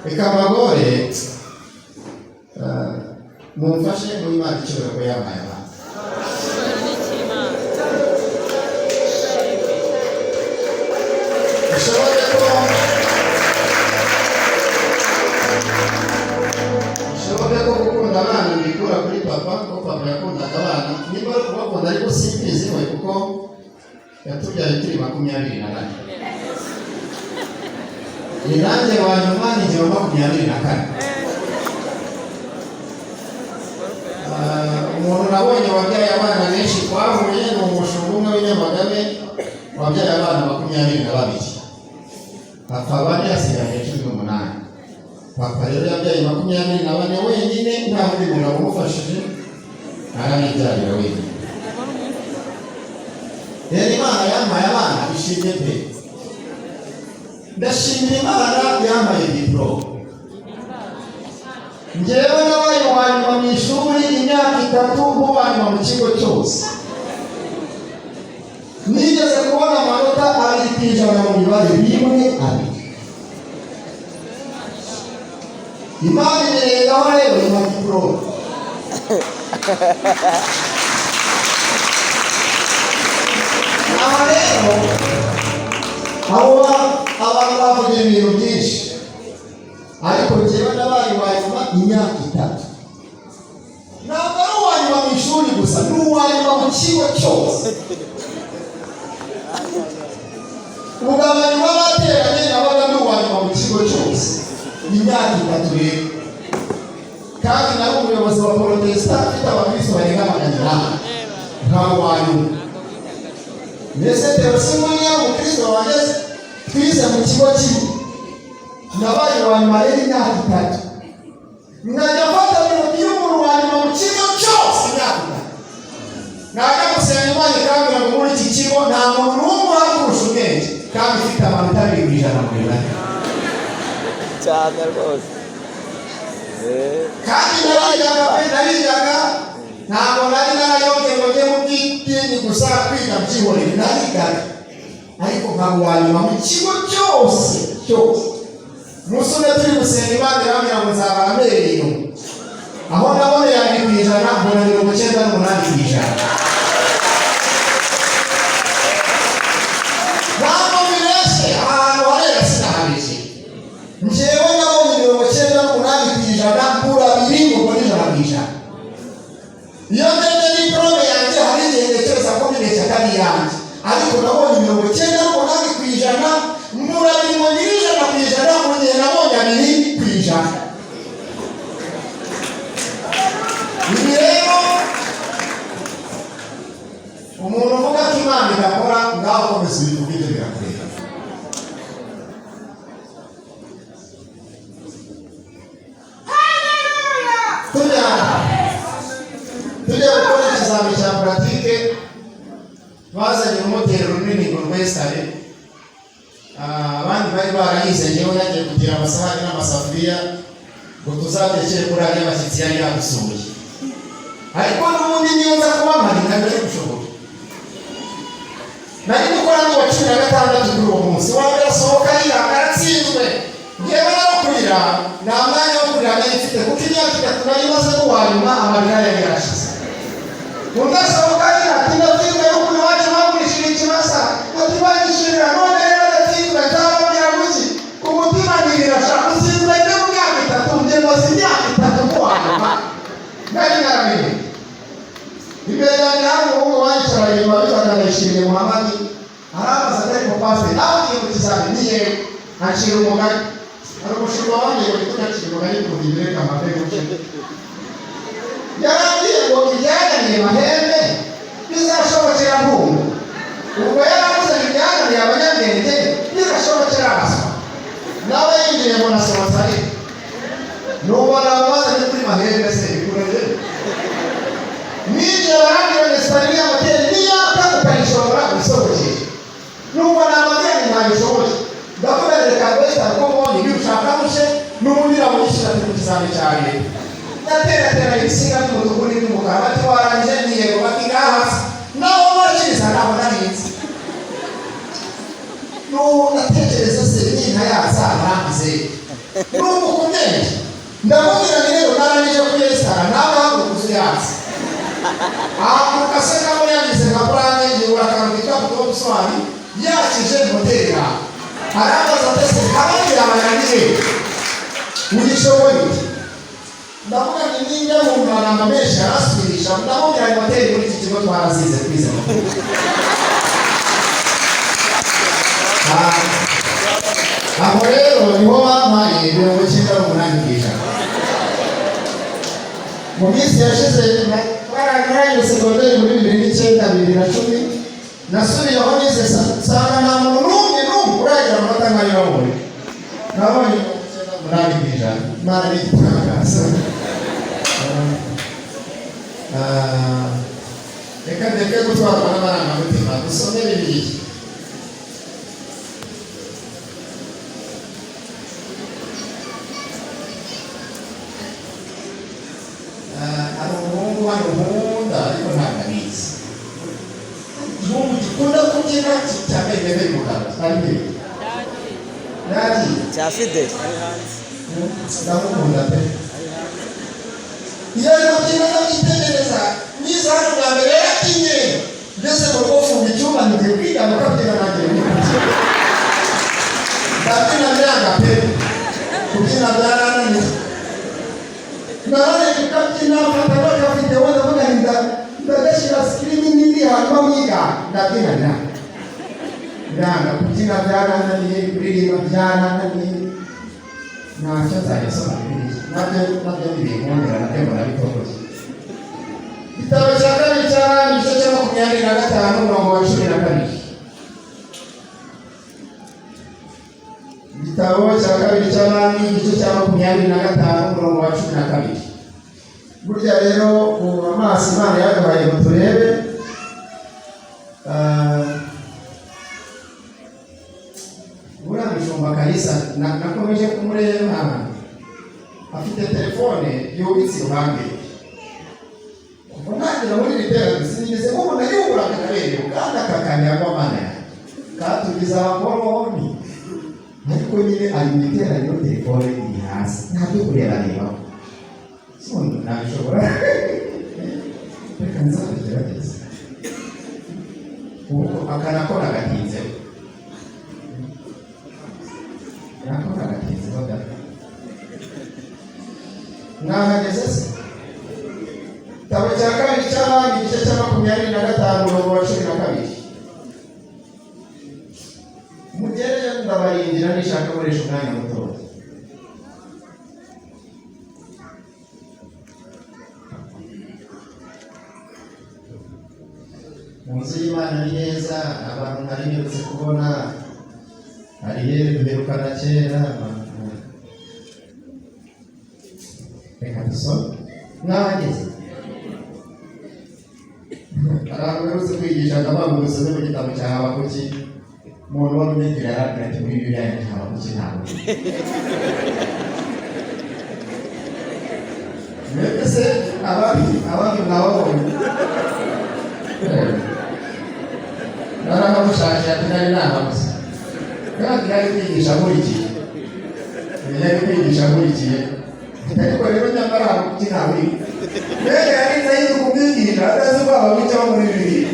Reka mbagore, mumfashe mu Imana icyubahiro ko yampaye abana. Icyubahiro ni icy'Imana. Bishoboke ko, bishoboke ko gukunda abana mbikura kuri papa, kuko papa yakundaga abana. Niba ari ukubakunda, ariko simbizi we, kuko yatubyaye turi 24, ni nanjye wa nyuma, ni jye wa 24. Umuntu nabonye wabyaye abana benshi twahuye ni umushumba umwe w'inyamagabe wabyaye abana 22, papa bane, asigaye 18. Papa rero yabyaye 24 wenyine, nta wundi mugabo umufashije, arabibyarira wenyine. Rero Imana yampaye abana ishimye pe. Ndashimira Imana yampaye diporome. Njyewe nabaye uwa nyuma mu ishuri imyaka 3, nk'uwa nyuma mu kigo cyose. Nigeze kubona amanota 2% mu mibare, rimwe, abiri. Imana ibirengaho rero, impa diporome. Aha rero abo abantu bavuga ibintu byinshi, ariko njyewe nabaye uwa nyuma imyaka 3. Ntabwo ari uwa nyuma mu ishuri gusa, ni uwa nyuma mu kigo cyose. Ubwo bateranye, nabaga ndi uwa nyuma mu kigo cyose imyaka 3 rero, kandi nari umuyobozi wa Porotesita, afite abakristo barenga 800, nta uwa nyuma. Mbese Teosimoni yari umukristo wageze twize mu kigo kimwe. Nabaye uwa nyuma rero imyaka 3, nkajya mfata ibintu y'umuntu wa nyuma mu kigo cyose imyaka 3. Najya gusenga, Imana ikambwira ngo muri iki kigo nta muntu n'umwe uhakurusha ubwenge, kandi ufite amanota 2% mu mibare. Cyane rwose. Kandi narigaga pe, narigaga. Ntabwo nari narayobye ngo njye mu by'idini gusa, kwiga byihorere. Narigaga, ariko nkaba uwa nyuma mu kigo cyose cyose. Umunsi umwe turi gusenga, Imana irambwira ngo nzabara amereye inyuma aho naboneye 2%, mbona 98%. Ntabwo bibeshye, ahantu harera sinahabeshye. Njyewe nabonye 98%, mbura 2 ngo mbone 100%. Iyo ndebye diporome yanjye, hari igihe ntekereza ko mbibeshya atari iyanjye, ariko nabonye 98%, mbura 2 ngo ngire 100%, mu gihe nabonye 2%. Ibi rero, umuntu uvuga ko Imana idakora, ngaho komeza ubivuge, ibyo birakureba. Tujya gukora ikizami cya pratique, bazanye urumoteri runini ngo rwesitare. Abandi bari barayize, njyewe nagiye kugira amasahani n'amasafuriya ngo tuzatekere kuri ariya bashyitsi yari yadusuye. Ariko n'ubundi niyo nza kuba mpari, ntabwo ari gushobora. Nari gukora n'uwa 16 kuri uwo munsi wa mbere. Asohoka arira, aratsinzwe. Njyewe no kurira, nta mwanya wo kurira nari mfite, kuko imyaka 3 nari maze n'uwa nyuma, amarira yari yarashize. Undi asohoka arira ati: "Ndatsinzwe, n'ukuntu iwacu bagurishije ikimasa, ati bagishirira, none rero ndatsinzwe, nzababwira guki?" Ku mutima nirira sha, utsinzwe nde mu myaka 3? Njye maze imyaka 3 mu wa nyuma, nari naramenye. Imbere yanjye hari umuhungu wanyicara inyuma witwaga Ndayishimiye Muhamadi. Arambaza ati: "Ariko pasiteri, nawe ugiye mu kizami?" Ni yego. Acira umugani. Hari umushumba wanjye ngo ntitugacire umugani ku reka amave gutya. Yarambwiye ngo ibyananiye Mahembe bizashobokera Ntungu. Ubwo yaravuze ngo ibyananiye abanyabwenge bizashobokera abaswa. Nawe yinjiye ngo nasohotse, ariko nubona ababaza ni kuri Mahembe se bikureze. Ninjiye barambwira ngo sitari ya moteri niyaka ukayishobora ubisobokeye. Numva nababwira ngo ntabishoboye. Ndavuga reka wese ko mbonye ibyo ushaka mushe, n'ubundi iramugishyira ku kizami cya leta. Ndateratera ibisinga by'umutuku n'iby'umukara, bati: "Warangije?" Ni yego. Bati: "Ngaha." Naho bakiriza ntabwo narinzi. N'ubu ndatekereza se ninta yatsa ntambize. N'ubu Ndamubwira nti rero narangije kuyesitara, nawe haguruka uzuyatse. Ahaguruka asekamo, yagize nka burane, yibura akantu kitwa kutomuswari yakije moteri yawe. Arambaza ati: "Ese abandi yabananiye, uyishoboye ute?" Ndavuga nti ninjya mu magambo menshi arasubirisha. Ndamubwira ngo moteri muri iki kigo twarazize, twize moteri. Aho rero niho bampaye 98%. Mu minsi yashize twarangije segonderi muri 2009, 2010, nasubiyeho nize, nsanga nta muntu n'umwe n'umwe uragira amanota nk'ayo babonye. Nabonye 98%. Imana ni igitangaza. Reka ndeke gutwarwa n'amarangamutima, dusome Bibiliya. Hari umuhungu hano nkunda, ariko ntabwo abizi. Igihungu gikunda kubyina cyambaye imyenda y'umukara ari he? Yagiye. Cya Fideli. Ndamukunda pe. Iyo ari kubyina ndamwitegereza. Niza hano bwa mbere yarabyinnye, ngeze mu rugo mfunga icyumba, ngiye kwiga mukabyina, nanjye ndi kubyina, ndabyina biranga pe. Kubyina byarananiye. Nararebye ukabyina, mfata n'akavidewo, ndavuga nti ndagashyira screen nini hanyuma mwiga. Ndabyina biranga, biranga. Kubyina byarananiye, kuririmba byarananiye. Ntacyo, nzajya nsoma Bibiliya, nabyo ntibinkundira, nabyo mbona bitoroshye. Igitabo cya kabiri cy'Abami, igice cya 25, umurongo wa 12. Igitabo cya kabiri cy'Abami, igice cya 25, umurongo wa 12. Burya rero ubu amaso Imana yaduhaye ngo turebe, buriya mushumba Kalisa nakomeje kumureba afite telefone yubitse iruhande rwe kuva nagera muri iri teraniro, sinigeze mubona yubura akaberewe kandi aka kanyagwa. Mana yanjye, katugize abakoroni, ariko nyine ari mu iteraniro, telefone iri hasi, ntabyo kureba rebaho. So nabishobora, reka nzabigerageze kuko aka nako nagatinzeho, nako nagatinzeho da. Mwahageze se? Igitabo cya kabiri cy'Abami, igice cya 25, umurongo wa 12. Mugereyo, ndabarindira, nishaka gukoresha umwanya mutoya. Mu nzu y'Imana ni heza. Abantu nari mperutse kubona Ariyeri, duherukana kera. Reka dusome. Mwahageze? Hari ahantu uherutse kwigisha, ndavuga ngo dusome mu gitabo cya Habakuki. Umuntu wari unyegereye arambwira ati: "Muri Bibiliya yanjye Habakuki ntabwo." Mwebwe se abandi mwababonye? Narahamushakira ati nari nahabuze, kandi yari kwigisha nkurikiye, yari kwigisha nkurikiye. Ariko rero nyamara Habakuki ntabwo uri mbega yari nzi kumwigisha atazi ko Habakuki aba muri Bibiliya.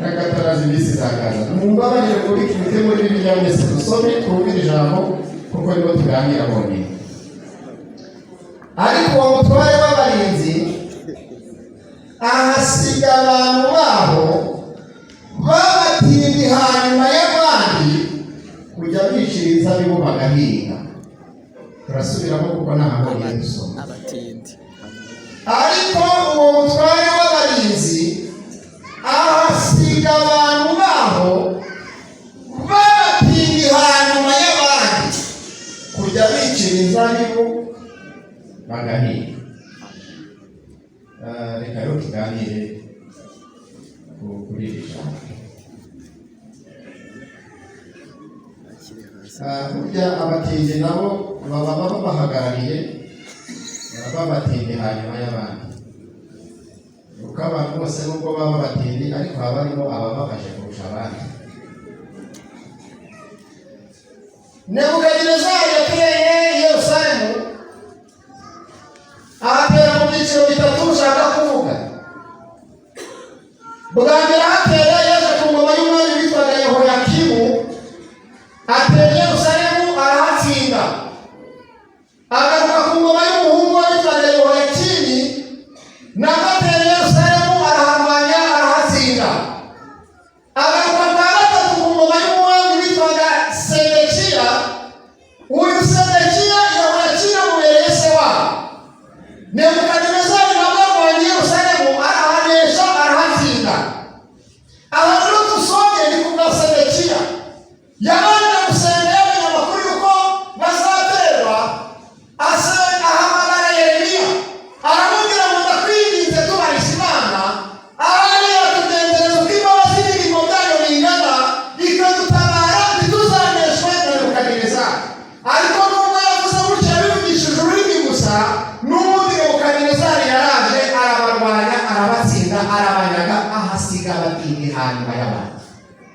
N'agatarazi iminsi izakaza. Mumbabarire kuri mujye muri Bibiliya mwese, dusome, twumvire ijambo kuko nibo tuganira bonyine. Ariko uwo mutware w'abarinzi ahasiga abantu baho babatindi hanyuma y'abandi kujya bicira inzabibu bagahinga. Turasubiramo kuko ntaho dusoma. Abatindi. Ariko uwo mutware w'abarinzi ahasiga abantu baho babatindi hanyuma y'abandi kujya bicira inzabibu bagahinga. Reka rero tuganire kuri iri jambo. Akiri hasi. Burya abatindi nabo baba babahagarariye, baba babatindi hanyuma y'abandi, kuko abantu bose nubwo baba batindi, ariko haba harimo abababaje kurusha abandi. Nebukadinezari yateye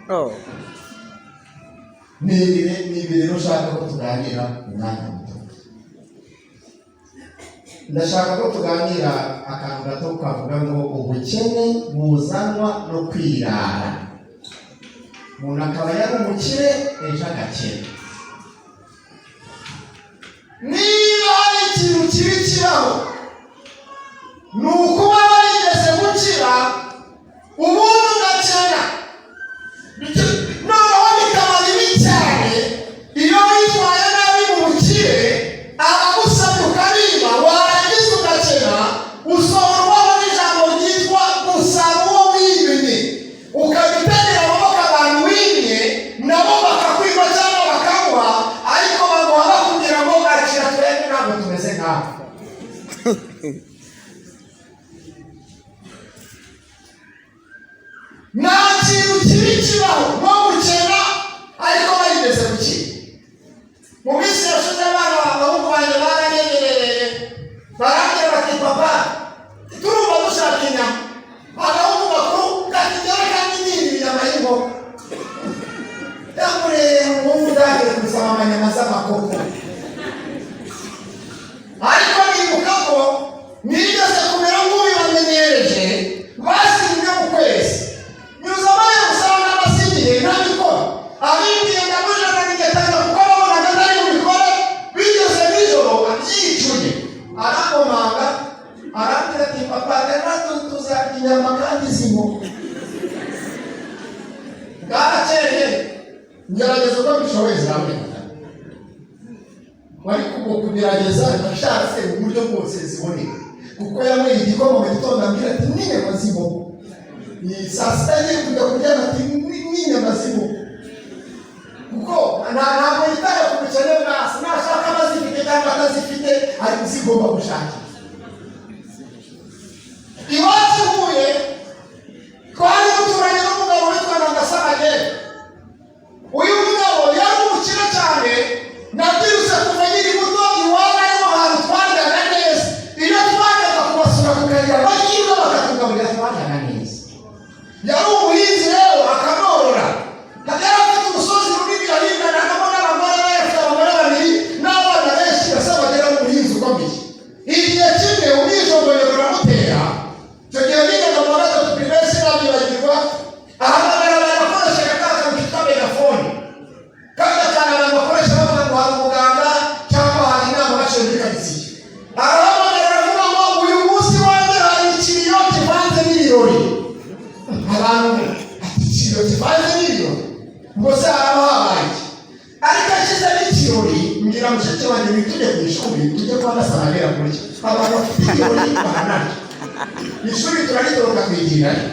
Oh. Ni ibi rero ushaka ko tuganira umwanya muto. Ndashaka ko tuganira akantu gato kavuga ngo ubukene buzanwa no kwirara. Umuntu akaba yari umukire ejo agakena. Niba hari ikintu kibi kibaho, ni ukuba warigeze gukira ubundi ugakena. Noneho bikaba bibi cyane iyo witwaye nabi mu bukire, abagusabye ukarima, warangiza ugakena, usohorwaho n'ijambo ryitwa gusaba uwo wimye. Ukajya utegera amaboko abantu wimye, nabo bakakwiba cyangwa bakaguha, ariko baguha bakubwira ngo akira, twebwe ntabwo tumeze nkawe. Nta kintu kibi kibaho nko gukena ariko barigeze gukira. Mu minsi yashize abana abahungu banjye baranyegereye barambwira bati papa turumva dushaka inyama. Agahungu bakuru kati njyewe kandi nirira inyama y'inkoko. Ndamureba umuhungu ndangire gusaba amanyama z'amakoko. Ariko nibuka ko nigeze kumera nk'ubibamenyereje basinye mu kwezi. Nyuza amaye usanga amasinyiye ntabikora. Abimbwiye ndamujana n'igatanga kuko babonaga ntari bubikore, bigeze nijoro abyicuye. Arankomanga arambwira ati papa rero tuzarya inyama kandi z'inkoko. Bwarakeye ngerageza uko mbishoboye ziraboneka. Wari kugerageza nashatse uburyo bwose ziboneka. Kuko yanyweye igikoma mu gitondo ambwira ati n'inyama z'inkoko. Saa sita agiye kujya kuryama ati n'inyama z'inkoko. Kuko ntabwo yitaye ku bukene bwa se, nashaka abazifite cyangwa atazifite ari zigomba gushakira. Iwacu i Huye twari duturanye n'umugabo witwa Nangasamagere. Uyu mugabo yari umukire cyane, nabyirutse kuva nkiri muto iwabo ariho hantu twaryaga neza. Iyo twajyaga kubasura tukagira amahirwe bakatugaburira twaryaga neza. Yari umuhinzi rero akanorora. Yari afite umusozi munini yahinganagamo n'abagore be, afite abagore babiri n'abana benshi, Gasamagera ari umuhinzi ukomeye. Igihe kimwe umwijomboye uramutera, icyo gihe nigaga mu wa gatatu primaire sinabyibagirwa, ahamagara abantu bakoreshaga ka kantu kitwa megafone. Kandi akantu abantu bakoresha bavuga ngo hari umuganda cyangwa hari inama baciye muri karitsiye. Arahamagara aravuga ngo uyu munsi wanjye hari ikiriyo kivanze n'ibirori. Abantu ati ikiriyo kivanze n'ibirori? Ngo se haraba habaye iki? Ariko ashyizemo ikirori, mbwira mushiki wanjye ngo tujye ku ishuri tujye kwa Gasamagera kurya. Abantu bafite ibirori baranarya. Ishuri turaritoroka twigirayo.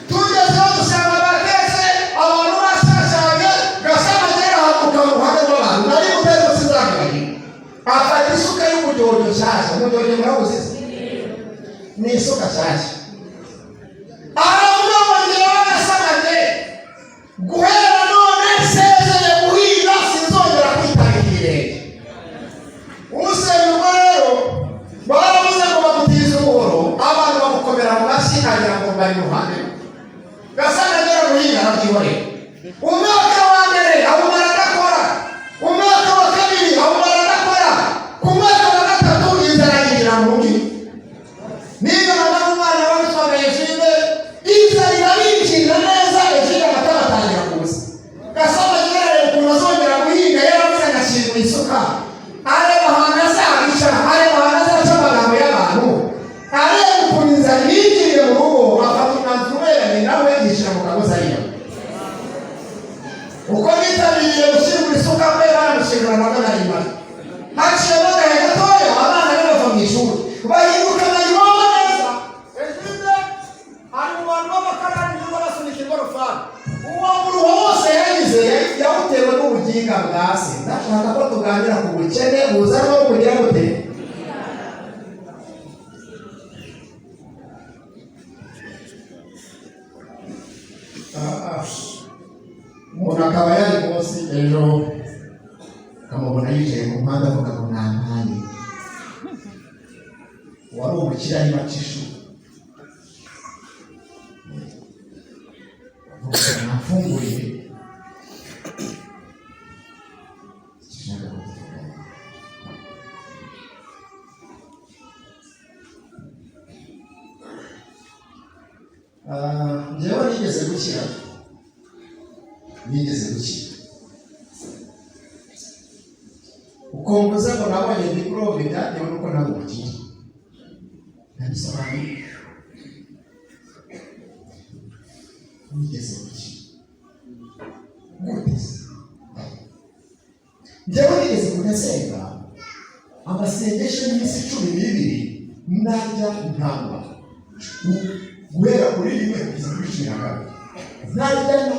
Tugezeho dusanga batetse, abantu bashyashyanye, Gasamagera ahaguruka mu ruhande rw'abantu. Nari muto sinzamwibagirwa. Afata isuka y'umujyojyo nshyashya. Umujyojyo murawuzi? Ni isuka nshyashya. Aravuga ngo njyewe Gasamagera, guhera none nsezeye guhinga, sinzongera kwitanga ibirenge. Usenyuka rero baravuze ngo bamutize umuhoro, abantu bamukomera mu mashyi agira ngo bari iruhande rwe. Gasamagera guhinga arabyihorera. Umwaka wa mbere awumara adakora, umwaka wa kabiri awumara adakora, ku mwaka wa gatatu inzara yinjira mu rugo. Niba mama n'umwana we witwaga Ejide, inzara irabinjirira neza, Ejide amatama atangira kuza. Gasamagera areba ukuntu azongera guhinga, yaravuze ngo ashyingura isuka. Areba ahantu azabica, areba ahantu azaca amagambo y'abantu, areba ukuntu inzara yinjiriye mu rugo, afata umwanzuro uberanye nawe yishyira mu kagozi ariyama. Uko bitabiriye gushyingura isuka kwe baramushingura nabwo narimara. Haciyemo agahe gatoya abana be bava mu ishuri bahinduka bayiwaho neza. Ejide ari mu bantu b'abakarani birirwa basunika ingorofani. Uwo muruho wose yagize yawutewe n'ubuginga bwa se. Ndashaka ko tuganira ku bukene buzanwa no kugira gute? Umuntu akaba yari munsi ejo ukamubona yicaye ku muhanda avuga ngo ntampaye. Wari umukire arimo aca ishuri. Avuga ngo namfungurire. Ah, njyewe nigeze gukira, nigeze gukira. Uko mvuze ngo nabonye diporome, byatewe n'uko nari umukire, ndabisobanuye. Nigeze gukira gute se? Njyewe nigeze kujya nsenga amasengesho y'iminsi 12, najya ntamba guhera kuri 1 kugeza kuri 12, najya na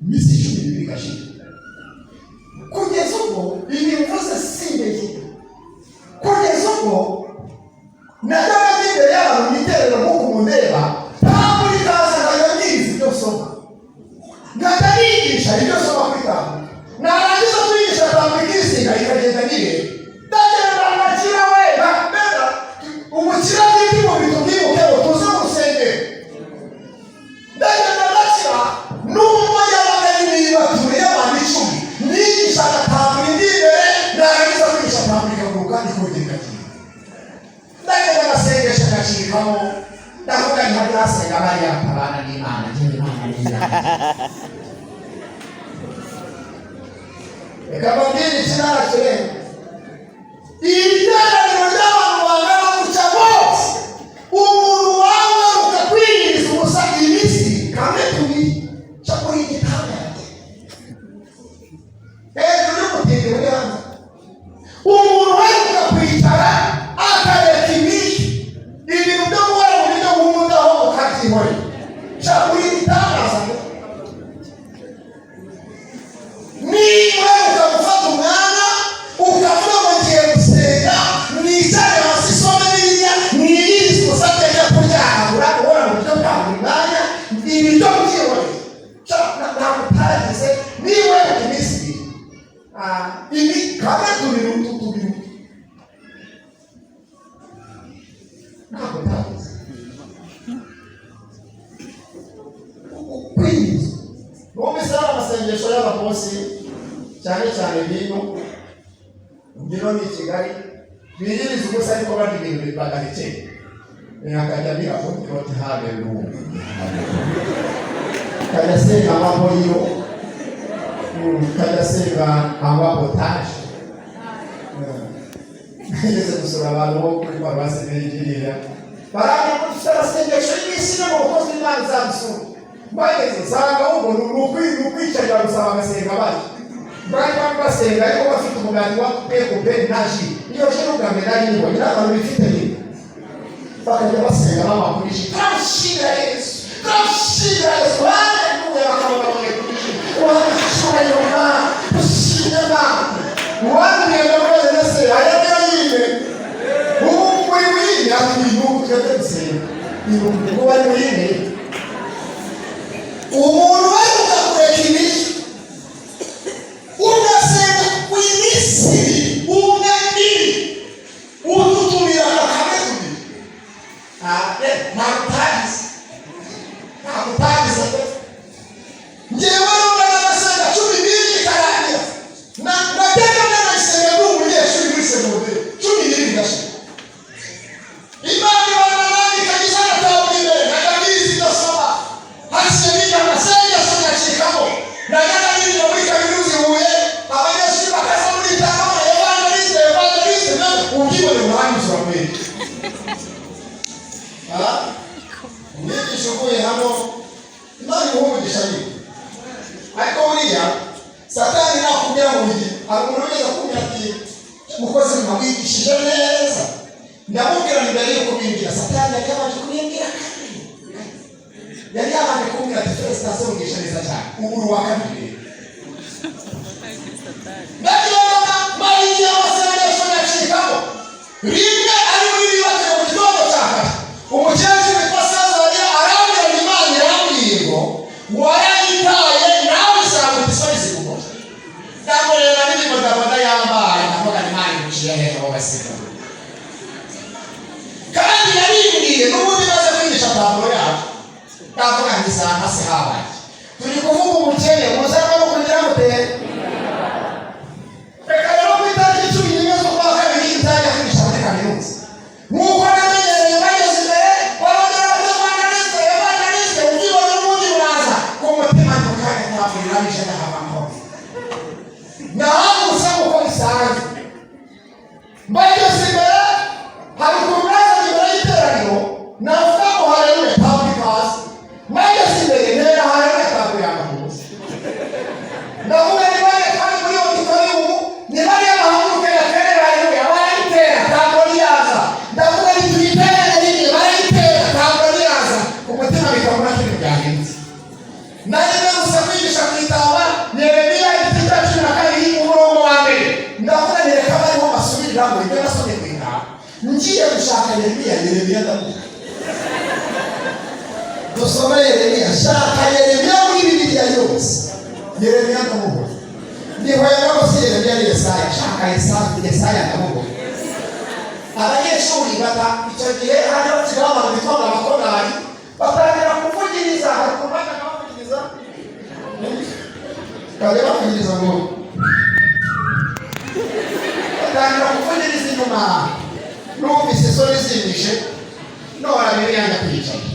iminsi 12 igashira. Kugeza ubwo ibi mvuze simbeshye, kugeza ubwo najyaga njya imbere y'abantu mu iterero nk'uku mundeba, nta muri kaza, nkajya mbwiriza ibyo nsoma, nkajya nigisha ibyo nsoma kuri taburo, narangiza kwigisha taburo ikizinga ikagenda nireba. Ndagenda ngakira we mbega umukira n'indi mubiri, tubyibuke ngo tuze mu rusengero. Ndagenda ngakira, nubwo yabaga ari nibature y'abantu 10, nigisha agatambura indi imbere, narangiza kwigisha taburo ikaguruka ikongera ikagenda. Ndagenda ngasengesha ngacikamo, ndavuga nti hajya bariya batabana n'Imana, njyewe Imana ni iyanjye. Reka mbabwire ikirara kirenga iri teraniro ry'abantu bangana gutya bose, umuntu wawe ukakwiriza ubusa iminsi kamwe tubiri cyo kuri igitangaza hejuru y'umutindi uri hanze, umuntu waheruka kwicara akareka ibiryo, ibintu byo guhora mu biryo wumudaho ukabyihorera, cya kuri igitangaza. Niba ukagufata umwanya ukavuga ngo ngiye gusenga, nicare hasi isome biriya, mwirize ubusa, njya kuryagagura, uhora mu buryo bwa buri mwanya ibiryo byihoreye, ntabwo utagize. Niba uheruka iminsi 2, ibi kamwe tubiri, utu tubiri, ntabwo utagize kwiyiriza. Numvise hari amasengesho y'abakozi cyane cyane bino ngino ni i Kigali, biyiriza ubusa ariko barya ibintu badarekeye, akajya abwira ati haleluya, kajya asenga amaboyiro, kajya asenga anywa potaje. Nigeze gusura abantu bo kuri paruwasi Nigiriya, barambwira ngo dufite amasengesho y'iminsi ine mu bukozi bw'Imana izadusura. Bageze nsanga ahubwo ni ukwicarira gusa bagasenga barya. Bari bari basenga ariko bafite umugati wa pekupe na ji, iyo ji ni ubwa mbere nari nyibonye, n'abantu bifite nyine bakajya basenga banywa kuri ji, turamushimira Yesu, turamushimira Yesu, haleluya, bakaba bamwe kuri ji, wabishoboye Mana, dushimye Mana. Uwambwiye ngo ndetse aya niyo yime ubu muri wiyime, ati nuku twebwe dusenga kuba ari wiyime. Umuntu waheruka kureka ibiryo ugasenga iminsi 2, umwe ibiri, ututumira kamwe tubiri, ntabwo utagize, ntabwo utagize pe. Njyewe rero ndagasenga 12 ikarangira. Najyaga ndanayisenga ndi umunyeshuri muri segonderi, 12 igashira. Imana ibana nanjye ikagiza agatabo imbere, nkajya mbwiriza ibyo nsoma, haciye bijya amasengesho ngacikamo. Najyaga ninjira muri kaminuza i Huye, abanyeshuri bakaza muri tano, evangeliste, evangeliste, ubwibone buranyuzura kweli. Umwigisha uvuye hano, Imana imuhe umugisha nyine. Ariko buriya Satani nakubwira ngo wigire, hari umuntu wigeze akubwira ati mukozi mwamwigishije neza, ndamubwira ni mbere yuko bimbwira, Satani yari yabanje kubimbwira kabiri, yari yabanje kumbwira ati felicitation, wigisha neza cyane, ubu uri uwa kabiri. Ndagenda mariya amasengesho ngacikamo rimwe, ari muri bibatse mu gitondo cya kare, umukecuru witwa Sezariya arambwira ngo Imana irambwiye ngo warayitaye nawe uzamuka isoni zigukora. Ndamureba n'ibimodaboda yambaye, ndavuga ngo Imana iguciye hehe wowe siko? Kandi yarimbwiye n'ubundi maze kwigisha taburo yacu, ndavuga nti za se habaye turi kuvuga ubukene muzaba no kugira mute. Reka rero ku itariki 11 z'ukwa kabiri nzajya kwigisha muri kaminuza nk'uko namenyereye, bageze imbere barongera bati evangeliste, Ndamubwira ibyo nasomye ku inama. Ngiye gushaka Yeremiya, Yeremiya ndamubwira. Dusome Yeremiya, shaka Yeremiya muri Bibiliya yose. Yeremiya ndamubona. Nihwera ko si Yeremiya, ni Yesaya. Shaka Yesaya, Yesaya ndamubona. Abanyeshuri bata icyo gihe hari bakiriho abantu bitwa ngo abakorari, batangira kuvugiriza. Hari ukuntu bajyaga bavugiriza, bajya bavugiriza ngo batangira kuvugiriza inyuma. Numvise isoni zinyishe, nora Bibiliya njya kwicara.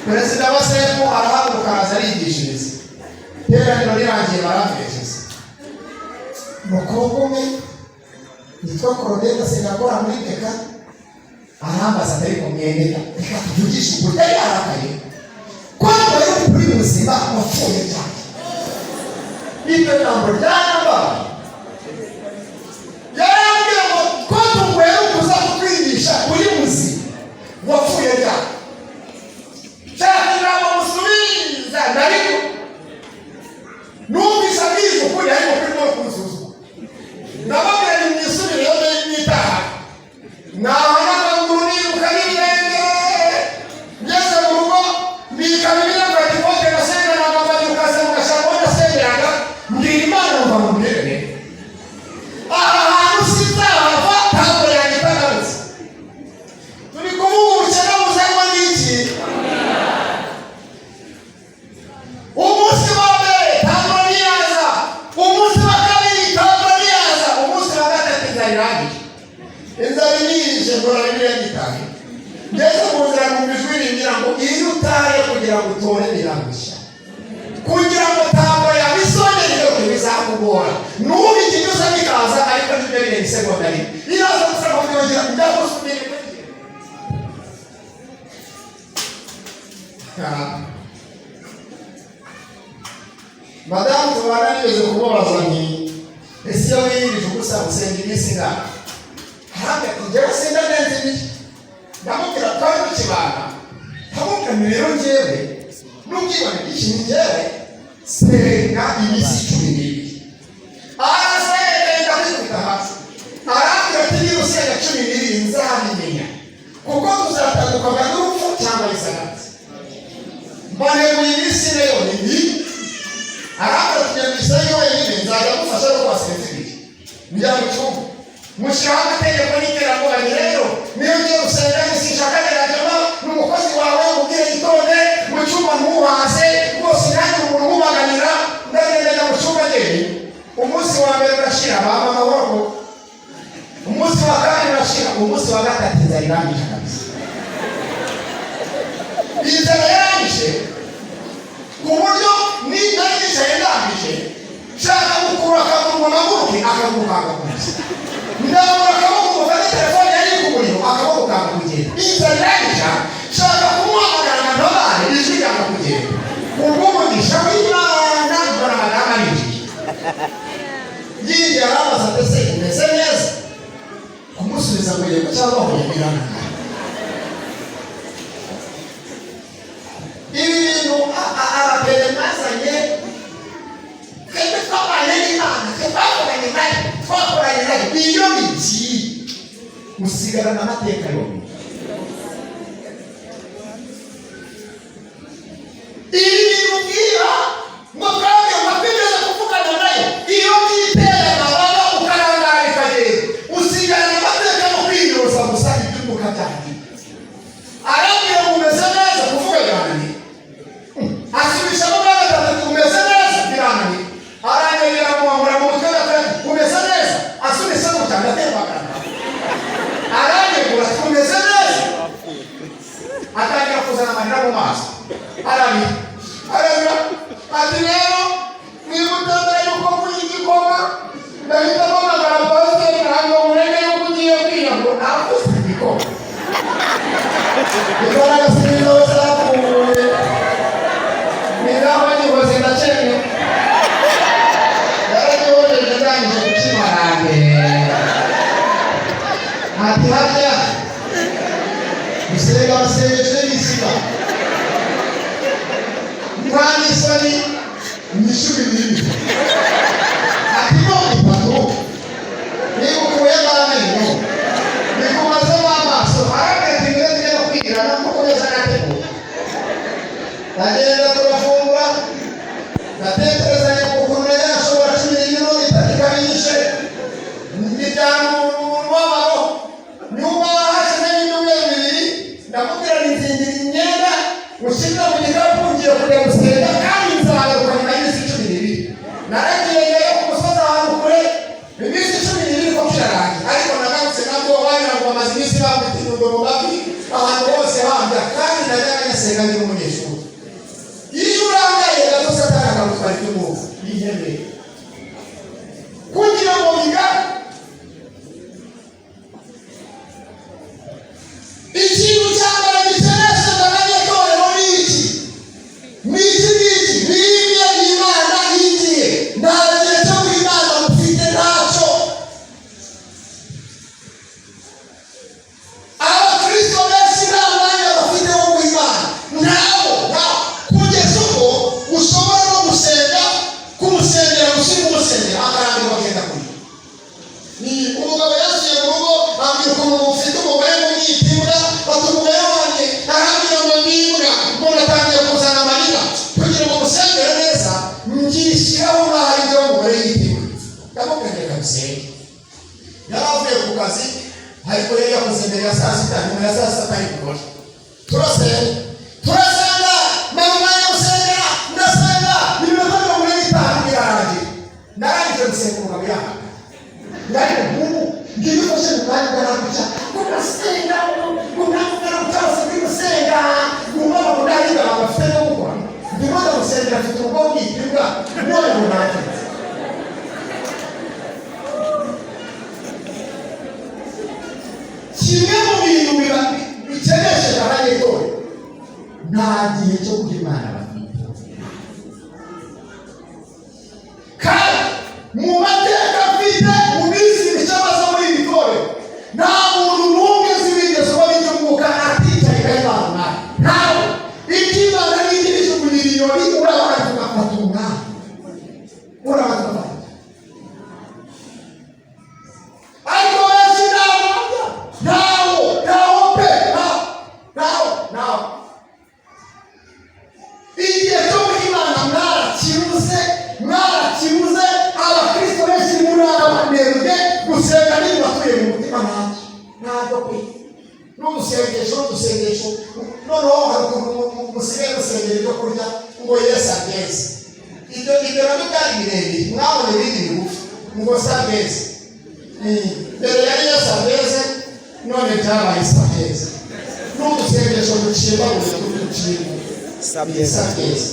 Perezida wa semu arahaguruka, araza arigishiriza. Iteraniro rirangiye baramperekeza. Umukobwa umwe witwa Korodeta, asigaye muri beka, arambaza ati: "Ariko mwene, reka tuvugishe ukuri," yari yarakaye, "kwambaye ukuri muzima wapfuye cyane?" Iryo jambo ryarambaye. Yarambwiye ngo ko tuguye kuza kutwigisha uri muzima, wapfuye ryari? Shaka ijambo musubiza. Ariko numvise abwiza ukuri, ariko kuri no kunsuzuma. Ndababwira ni mwisubireyo mwitaha. Naha n'amaguru niruka n'ibirenge, ngeze mu rugo mbika Bibiliya, mfata ikote nasengeraga, mbabyukaze mu gashyamba aho nasengeraga, mbwira Imana ngo mubwire aha hantu sinzahava ntabwo yanjye itagarutse. Turi kuvuga ubukene buzanwa n'iki? Umunsi wa mbere ntabwo ntiyaza, umunsi wa kabiri ntabwo ntiyaza, umunsi wa gatatu inzara irangije. Inzara inyishe, mbona Bibiliya gitahe. Ngeze mu nzira numva ijwi rimbwira ngo iyo utaye kugira ngo utore birarushya, kugira ngo ntabwo yabisongere igaruke bizakugora. N'ubu ikinyuza bikaza, ariko ntibyo birenga isegonda rimwe, iraza gusa kubyongera ndagusubira. Madamu tubana nigeze kumubaza nti: "Ese iyo wiyirije ubusa usenga iminsi ingana?" Arambwira ati: "Njyewe senga neza ibiri." Ndamubwira, twari tukibana, ndamubwira nti: "Rero njyewe n'ubwibone bwinshi, ni njyewe senga iminsi 12." Arasenga kwikubita hasi, arambwira ati: "Niba usenga 12 nzabimenya, kuko tuzatandukanywa n'urupfu cyangwa isagati." Mbaneguye iminsi ine yonyine. Arambwira ati: "Genda uyisenge wenyine, nzajya gufasha no kubasenza ibiri." Njya mu cyumba, mushyiraho amategeko n'iterabwoba. Ni rero niyo ugiye gusenga, sinshaka geragema n'umukozi wawe, umubwire yitonde mu cyumba, ntuhaze rwose, ntihagire umuntu umubaganira. Ndagenda njya mu cyumba njyenyine. Umunsi wa mbere urashira, baba amahoro. Umunsi wa kabiri urashira. Umunsi wa gatatu inzara irangije kabisa. Inzara yarangije ku buryo niba yicaye ndangije, nshaka gukurura akaguru ngo mpaguruke, akaguru kanga kuza. Ndabura akaboko ngo mfate telefone yari iri ku muriro, akaboko kanga kugenda. Inzara irangije, nshaka kumuhamagara ngo ntabare, ijwi ryanga kugenda. Kubw'umugisha w'Imana mbona madamu arinjiye. Yinjiye arambaza ati: "Ese umeze neza?" Kumusubiza ngo yego cyangwa hoya birananira. Ibi bintu abapere mwazanye, twebwe twabanye n'Imana, twe twakoranye nayo, twakoranye nayo, iyo bigiye usigarana amateka yonyine. Ibi bintu ubwira ngo twabwiye ngo twigeze kuvugana nayo, iyo byiteye amababa ukarangara bikagenda, usigarana amateka no kwiyorosa gusa, iby'umwuka byagiye. Arambwira ngo umeze neza? Kuvuga birananiye. Asubishamo bwa gatatu, umeze neza? Birananiye. Aranyegera, muhambura mu mutwe gatatu, umeze neza? Asubiza gutya, ndatembagara. Aranyegura ati: "Umeze neza?" Atangira kuzana amarira mu maso, ararira, ararira, ati: "Rero niba utemera yuko mvuye igikoma, ndahita mpamagara pasiteri ntabwo murenge yuko ugiye kwiyahura." Navuze igikoma, imbaraga z'inzobe zapfuye, ni naho nyihoze ndakennye, yaragihojeje ndangije kukimarane. Ati: "Harya gusenga amasengesho y'isiba nta n'isoni ni 12?" Ati: "None itatu." dusenge. Yari avuye ku kazi, ariko yari yakoze mbere ya saa 6, nyuma ya saa 6 ari gukora. Turasenga, turasenga, mara umwanya gusengera, ndasenga iminota 45 birarangira. Narangije gusenga, umugabo yahaga ndari nk'ubu ngiye ufashe mu mwanya ugana guca ugasenga, umwanya ugana guca wose uri gusenga, wumva ngo ndahiga bafite no gukora. Ndimo ndagusengera, afite urugo bwitibwa none ngo ntatinze. Kimwe mu bintu biba bikenesheje abanyetorero, nta gihe cyo guha Imana bafite. Kandi mu mateka mfite mu minsi mike maze muri iri torero, nta muntu n'umwe uzi wigeze ubona iby'umwuka aticaye igaha Imana umwanya. Ntawe. Iby'Imana n'iby'ibijugunyira inyoni, urabanza ugafata umwanya, urabanza ugafata. Ariko benshi ntawo, ntawo, ntawo pe, ntawo, ntawo, ntawo. Igihe cyo guha Imana mwarakibuze, mwarakibuze. Abakristo benshi muri abanebwe. Gusenga ntibibatuye mu mutima, ntacyo, ntabwo pe. N'udusengesho, n'udusengesho. Noneho hari ukuntu musigaye musengera ibyo kurya ngo Yesu ageze. Ibyo nabyo byari birebire, mwabonye ibindi bigufi ngo sageze. Mbere yari Yesu ageze, none byabaye sageze. N'udusengesho ducimbaguye, ducimba. Sabyeza. Sageze,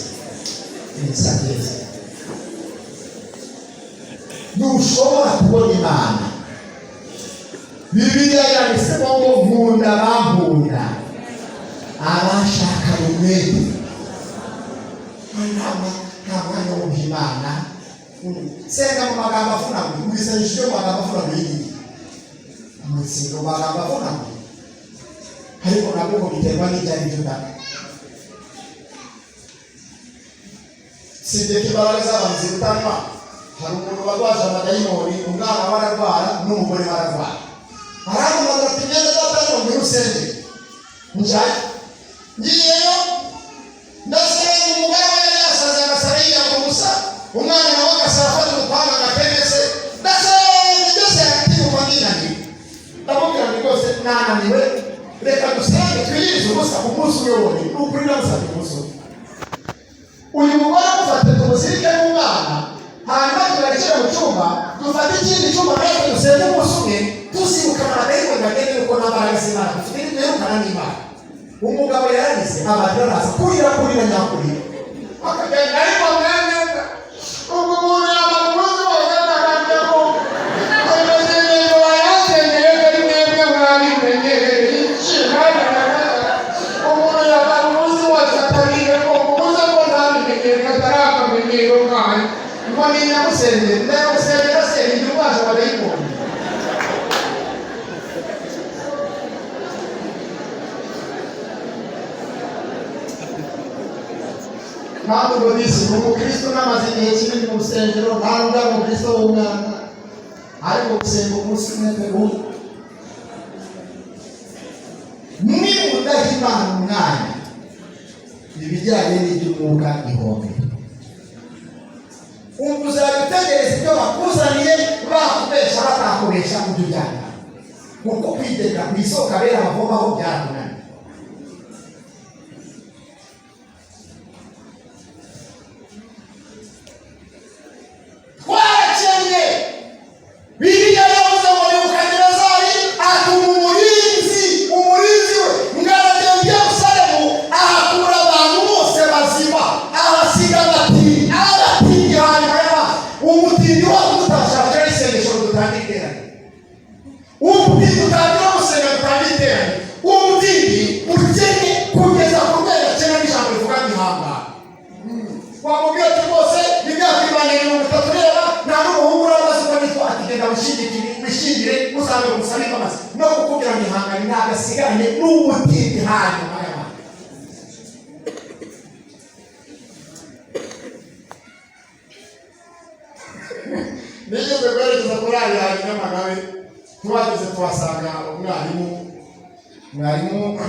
sageze. Ntushobora kubona Imana. Bibiliya yanditsemo ngo nkunda abankunda, abashaka umwete. Nta mwanya wo guha Imana. Senga mu magambo avunaguye, mu isengesho ryo mu magambo avunaguye y'igiti, amatsinda mu magambo avunaguye, ariko nabwo ngo biterwa n'ibyo ari byo. Ndabwo sibye ko imbaraga z'abantu zirutanwa. Hari umuntu warwaje amadayimoni, umwana we ararwara n'umugore we ararwara. Aramubaza ati: "Imyenda data, ngo usenge." Njyayo, ngiyeyo ndasenga. Umugore we yari yasaze, agasara yiyanga ubusa, umwana nawe agasara afata umupanga agatemese. Ndasenga byose, yatinyuka ndinaniwe. Ndamubwira ngo rwose nananiwe, reka dusenge twiyirize ubusa umunsi umwe wonyine. Ni ukuri, namusabye umunsi umwe. Uyu mugore amufate tumuzirike n'umwana, hanyuma tubarekere mu cyumba, dufate ikindi cyumba natwe dusenge umunsi umwe, tuzirukana abadayimoni bagende, kuko nta mbaraga z'Imana dufite, ntitwirukana n'Imana. Umugabo yararize, amarira araza, kurira, kurira nyakurira, akagenda. Ariko mwene ubwo umuntu yamara umunsi wose akajya ko amasengesho bayasenyeye, kari mwebwe mwabimenyereye iki? Umuntu yamara umunsi wose atariye ko umuze ko ntabimenyere, katari akamenyero kanyu, ngo ni nyagusengera. Ndayagusengera se igihe urwaje abadayimoni? Kandi ubwo disi ni umukristo, unamaze igihe kinini mu rusengero, nta nubwo ari umukristo w'umwana, ariko gusenga umunsi umwe pe umwe. Nimudaha Imana umwanya, ibijyanye n'iby'umwuka ihombere. Ubwo uzajya utegereza ibyo bakuzaniye, bakubesha batakubesha, ujya ujyana, kuko kwigendera ku isoko abera bavomaho byaramunaniye. Twarakennye. Bibiliya yavuze ngo Nebukadinezari atuma umurinzi, umurinzi we ngo aragenda i Yerusalemu, ahakura abantu bose bazima, ahasiga abatindi, abatindi hanyuma y'abandi. Umutindi wose utashakira isengesho ngo dutange iteraniro, umutindi utangira gusenga dutange iteraniro, umutindi ukennye kugeza ku rwego akena n'ijambo rivuga ngo ihangane. Wamubwira ati: "Rwose imyaka ibanye 30 reba, nta n'umuhungu uramaze uko nitwa." Ati: "Genda wishingikire, wishingire, uzabe umusabe imbabazi." No kukubwira ngo ihangane ntabwo asigaranye n'umutindi hanyuma y'abantu. Nigeze kwerekeza kuri ariya Nyamagabe, tuhageze tuhasanga umwarimu. Mwarimu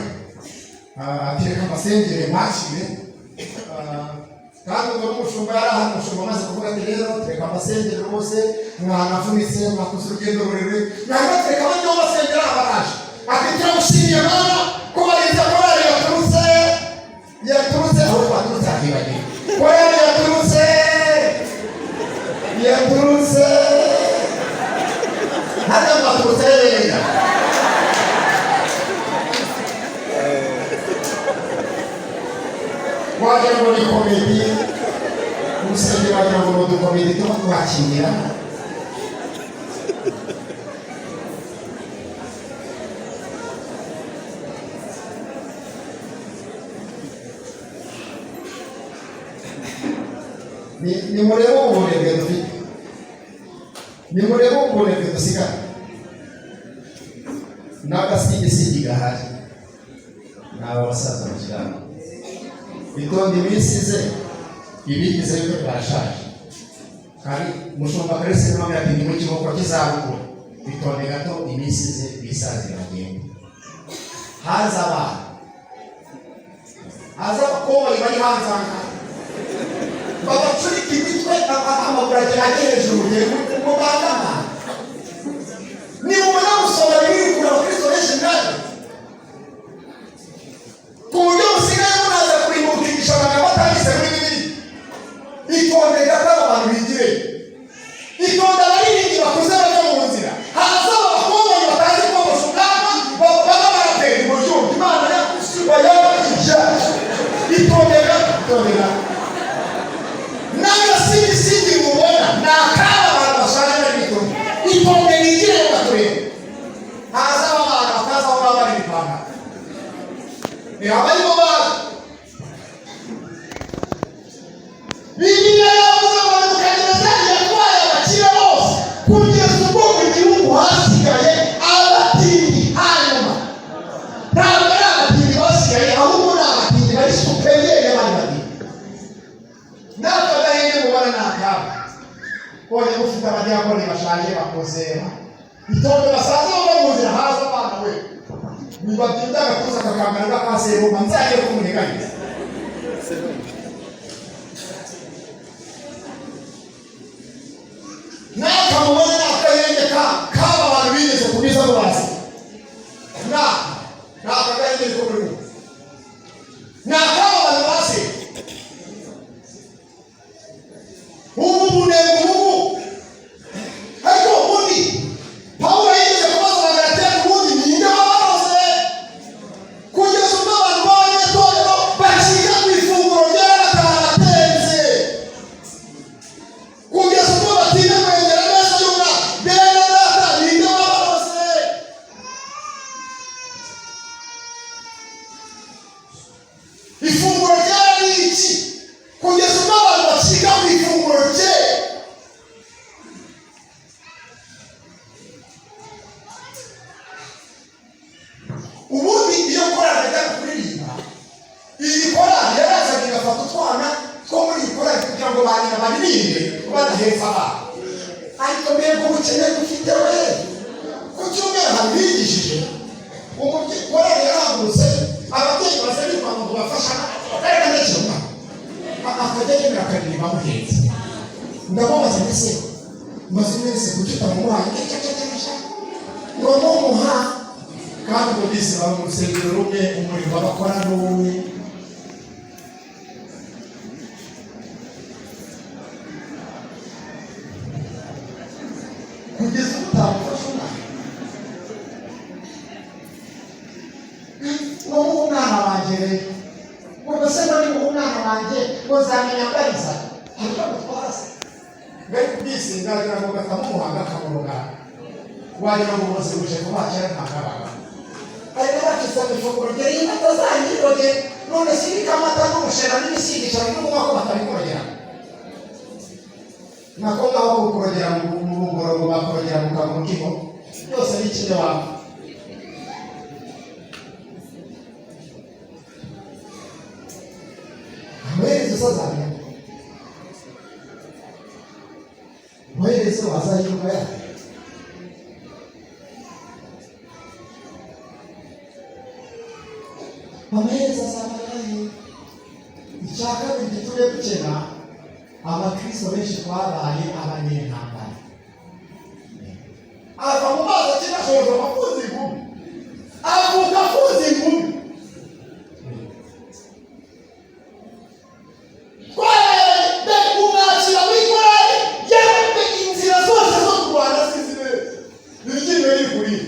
atereka amasengere mwakire. Kandi ubwo n'umushumba yari ahari. Umushumba amaze kuvuga ati: "Rero tureka amasengero rwose, mwanavunitse, mwakoze urugendo rurerure, mwarimu, tureka abajya basengera." Abaraje ati: "Turagushimiye Mana ko barinze korali yaturutse aho twaturutse." Akibagiwe korali yaturutse hano, mwaturutse heya? Wagira ngo ni comédie. Urusengero wagira ngo ni uducomédie tuba twakinira. Nimurebe ubunebwe dufite, nimurebe ubunebwe dusigara n'agasigisigi gahari. Ni aba basaza bakiri. Itonde, iminsi ize ibigize yuko barashaje. Kandi mushumba Kalisi niwe ati: "Ni mu kiruhuko cy'izabukuru." Itonde gato, iminsi ize bisazire bagende, haza abana, haza abakobwa bari hanze aha ngaha, babacurika imitwe, amaguru agera ajya hejuru ngo bangana. Nimubona gusoma Bibiliya, ukura abakristo benshi mwanya ku buryo musigaye munaza kurimbukigisha amagambo atanditse muri Bibiliya. Itonde gato, abo bantu bigire. Itonde, abaririmbyi bakuze bajya mu nzira, haza abakobwa batazi kogosha ubwanwa, baba baraperi mu byuma Imana yakusiba. Itonde gato, itonde gato. N'agasigisigi mubona ni akaba abantu bashaje bari bitonde. Itonde, bigire mu gaturere, haza abana batazi aho baba bari ipantaro, ni abarimo bazi. Bibiliya yavuze ngo Nebukadinezari yatwaye abakire bose kugeza ubwo mu gihugu hasigaye abatindi. Hanyuma ntabwo ari abatindi basigaye, ahubwo ni abatindi bari supérieur y'abandi batindi. N'aka gahenge mubona ni akabo konyine. Mufite abadiyakoni bashaje bakoze. Itonde, basaza bava mu nzira, haza abana we nibabyinda agatuza kakangana n'akaseruma nzajye kumunyeganyeza. N'aka mubona ni akahenge k'aba bantu bigeze kubiza bazi. Ni aka gahenge ko muri ubu ni ak'aba bantu bazi ubu bunebwe ubu. Ariko ubundi Pawulo yigeze kubaza Abagalatiya, ubundi ninde wabaroze kugeza ubwo abantu b'abanyetorero bacika ku ifunguro ryera batarabatenze, kugeza ubwo batinya kwegera ameza y'umwami? Bene data, ninde wabaroze? Ifunguro ryera ni iki kugeza ubwo abantu bacika ku ifunguro ryera? Ubundi iyo korali ajya kuririmba, iyi korali yarazaga igafata utwana two muri iyi korali kugira ngo ba nyina baririmbe badahetse abana. Ariko mbega ubukene dufite we! Ku cyumweru hari bigishije umubyeyi, korali yarahagurutse, ababyeyi baza birukanka ngo bafashe akarere ndakira umwana, akajya yemera akaririmba amuhetse. Ndamubaza, mbese maze iminsi kuki utamuhaye ngo mumuha? Kandi ubwo bisi baba mu rusengero rumwe, umurimo bakora n'umwe. Kugeza ubu utamufasha umwana ngo muhe umwana wanjye rero, ngo mbese ngo ni muhe umwana wanjye ngo nzamenya mbariza ariko gutwara se bari kubisi ngagira ngo bakamuha akamuroga, wagira ngo uburozi buje vuba. Kera ntabwo abaga ari n'abacitse mu ifunguro ryari batazanyiroge. None sibika amata n'ubushera n'ibisigisha n'ubunywa ko batabikorogera nako ngaho kukorogera mu bugorogo, bakorogera mu kaguru k'inkoko, byose ni kimwe wapfa. Amaherezo se azamenya? Amaherezo azahinduka yayo. Amaherezo azaba ayahe? Icya kabiri gituma Igitumye dukena, abakristo benshi twabaye abanyentambara. Ava mu mazi akinashoje abafunze ingumi, avuka afunze ingumi. Twabaye umwakira muri korari yewe, inzira zose zo kurwana sizi neza, ibiryinyo yiguriye.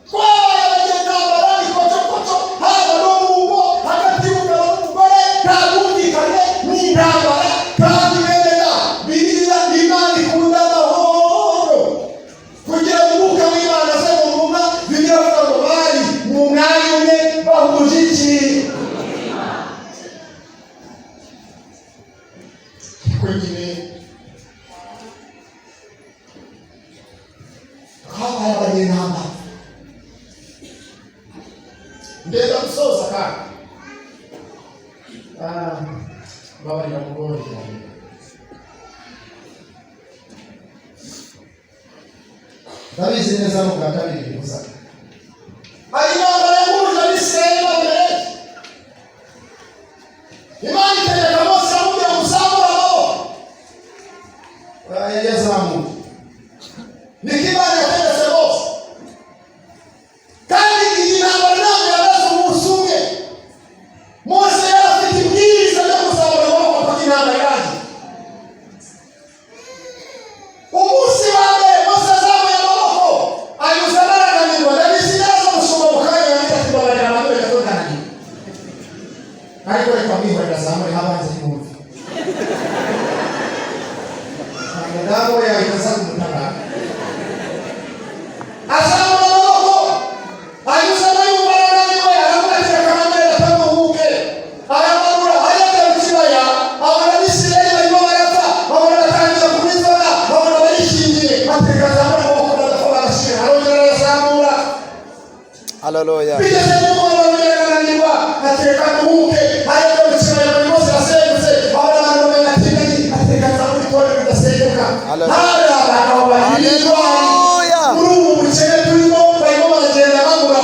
Twabaye abanyentambara, ikocokoco, haba no mu ngo, hagati y'umugabo n'umugore nta bwumvikane, ni intambara. Kandi bene da, Bibiliya, Imana ikunda amahoro. Kugira ngo umwuka w'Imana aze mu ntumwa, Bibiliya avuga ngo bari mu mwanya umwe bahuje iki? Ariko nyine twabaye abanyentambara. Ndenda gusoza kandi. Babarira mugore cyane. Ndabizi neza no bwa kabiri bivuza. Hari intambara yahuje Abisirayeli n'Abamaleki. Imana itegeka Mose, aramubwira ngo uzamure amaboko. Yazamuye. Niko Imana yategetse Mose. Kandi iyi ntambara ntabwo yamaze umunsi umwe. Mose yari afite ibwiriza ryo kuzamura amaboko mpaka intambara irangiye. Umunsi wa mbere Mose azamuye amaboko, anyuzamo arananirwa. Ndabizi neza, umushumba mu kanya yahita ati: "Mbabarira, manure gato, ndananirwa." Ariko reka mwihorera, azamure habanze yumve. Umudamu we yahita aza kumutabara. Azamura amaboko, anyuzamo, yumva arananiwe, aravuga ati: "Reka manure gato nduhuke." Aramanura, ageze mu kibaya abona Abisirayeli barimo barapfa, babona batangiye kunywa inzoga, babona barishingiye. Ateka azamura amaboko, badapfa barashira. Arongera arayazamura. Haleluya. Bigeze mu mugoroba arongera arananirwa, ateka nduhuke. Ageze mu kibaya buri munsi arasenyutse, abona abantu bagatinganyi, ateka azamura itorero ridasenyuka. Haleluya. Hari abagabo babiri Haleluya. muri ubu bukene turimo, barimo baragenda babura.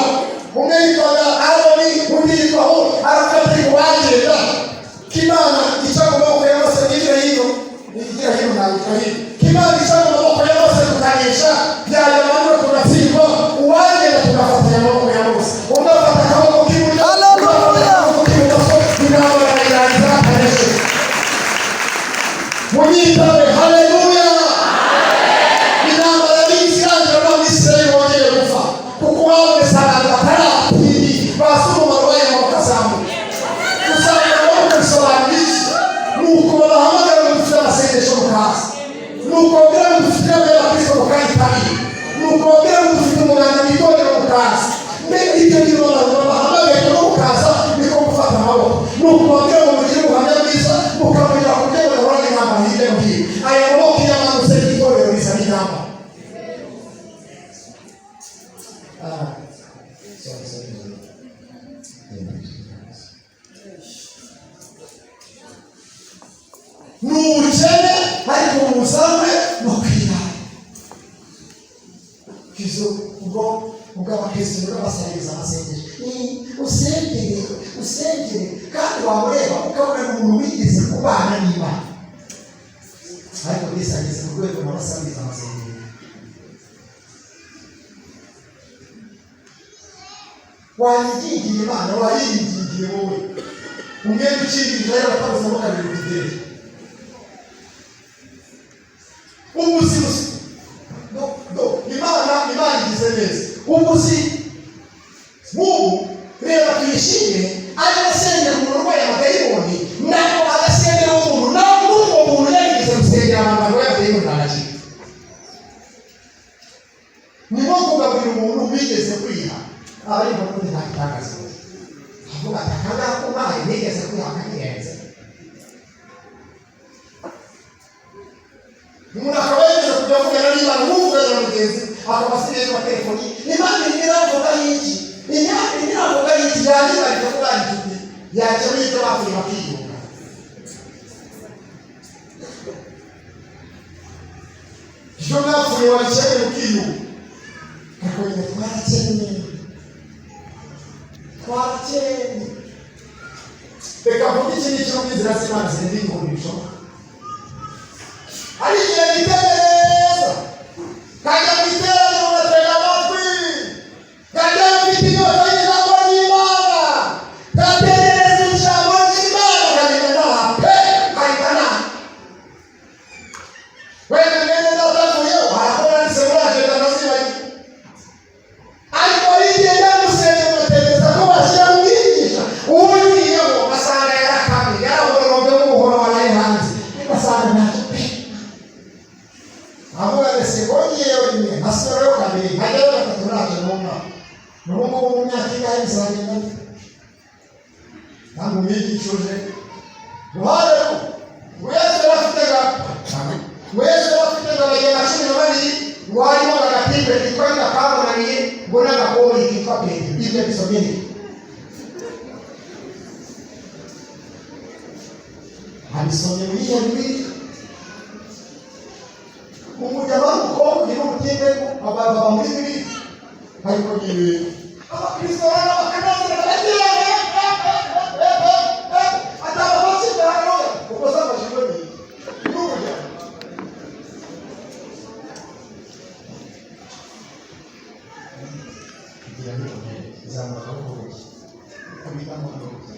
Umwe yitwaga Aroni, undi yitwa Huri. Aravuga ati: "Wagenda k'Imana ica mu maboko ya Mose, igira hino, igira hino, ntabwo hino, k'Imana ica mu maboko ya Mose tukanesha, byayamanura tugatsindwa. Uwagenda tugafatanya amaboko ya Mose, umwe afata akaboko k'iburyo, undi afata Haleluya. akaboko k'ibumoso, intambara irarangiza batanesheje." Munyitabe haleluya. Intambara y'isi irangira nta Mwisirayeli wongeye gupfa, kuko habonetse abantu bataratindi bazi umumaro w'ayo maboko azamuye. Kuzamura amaboko bisobanura iki? Ni uko babahamagara ngo dufite amasengesho mukaza, ni uko babwira ngo dufite inama y'abakristo mukayitabira, ni uko babwira ngo dufite umuganda mu itorero mukaza. Mbega ibyo bintu, abantu babahamagaye no mukaza, niko gufata amaboko. Ni uko babwira ngo mugire ubuhamya bwiza, mukavugira ku byo mudahorana intambara hirya no hino. Aya maboko iyo amanutse, itorero rizana intambara. Sorry, sorry, sorry. Ni ubukene, ariko buzanywe no kwirara. Kizo ubwo ubw'abakristo rero basabiriza amasengesho. Ni usengere, usengere, kandi wamureba ukabona ni umuntu wigeze kubana n'Imana, ariko mbese ageze ku rwego nawe asabiriza amasengesho. Wayigingiye Imana, wayiringingiye wowe umwenda ukingirije rero batabuzamo kabiri utugere ubuzima. Do do, Imana igize neza. Ubuzi nk'ubu, reba Tuyishime arimo asengera umuntu urwaye amadayimoni, ntabwo agasengera umuntu, ntabwo n'uwo muntu yarigeze gusengera abantu barwaye amadayimoni, ntanakimwe. Ni nko kugaburira umuntu wigeze kwiha, aba ari ngombwa, nta gitangaza. Avuga ati: "Aka ngaka umpaye nigeze kwiha kagihenze." Umuntu akaba yigeze kujya avugana n'Imana nk'uvugana na mugenzi we, akaba asigaye yitwa telefoni. Imana irimo iravuga y'iki? Imana irimo iravuga y'iki? Yarangiza ikavuga inshuti yakemura ibyo bapfuye, bakiyunga. Ibyo mwapfuye wabikemura ukiyunga. Ariko nyine twarakennye, twarakennye. Reka mvuge iki ngiki, n'ubwo inzira z'Imana zirenga 1000 bishoboka. Hari igihe nitegereza, nkajya mu iteraniro, ngatega amatwi, nkajya mfite inyota y'ijambo ry'Imana, ngategereza ijambo ry'Imana, nkagenda ntaha pe, nkahita ntaha. Wenda mwene data avuyeho harakora nanditse muri agenda ndazibagiwe, ariko hari igihe njya gusenga ngategereza ko bashyira umwigisha, uwugiyeho ugasanga yarakamye, yarahororombye nk'umuhoro waraye hanze, ugasanga ntacyo pe. Avuga ngo se ngiyeyo rimwe, nkasubirayo kabiri, nkajyayo gatatu, ntacyo numva. N'ubu ngubu mu myaka ingahe bizagenda bite? Kandi umwigisha uje ruhande rwe, Yesu yari afite ga ngo Yesu yari afite ngo abageni 12, ngo harimo agatipe kitwa kamunaniye, ngo n'agakori kitwa Petero. Ibyo bisomye he? Abisomye muri iyo Bibiliya? Umujyama w'umukobwa ugira ubutinde baba muri Bibiliya, ariko ni ibintu abakristo rero bakanezerwa, bagira atabafashije hano kuko zafashijwe n'umuryango. Kugira ngo zamuka akaboko gutya, kubitamo gutya,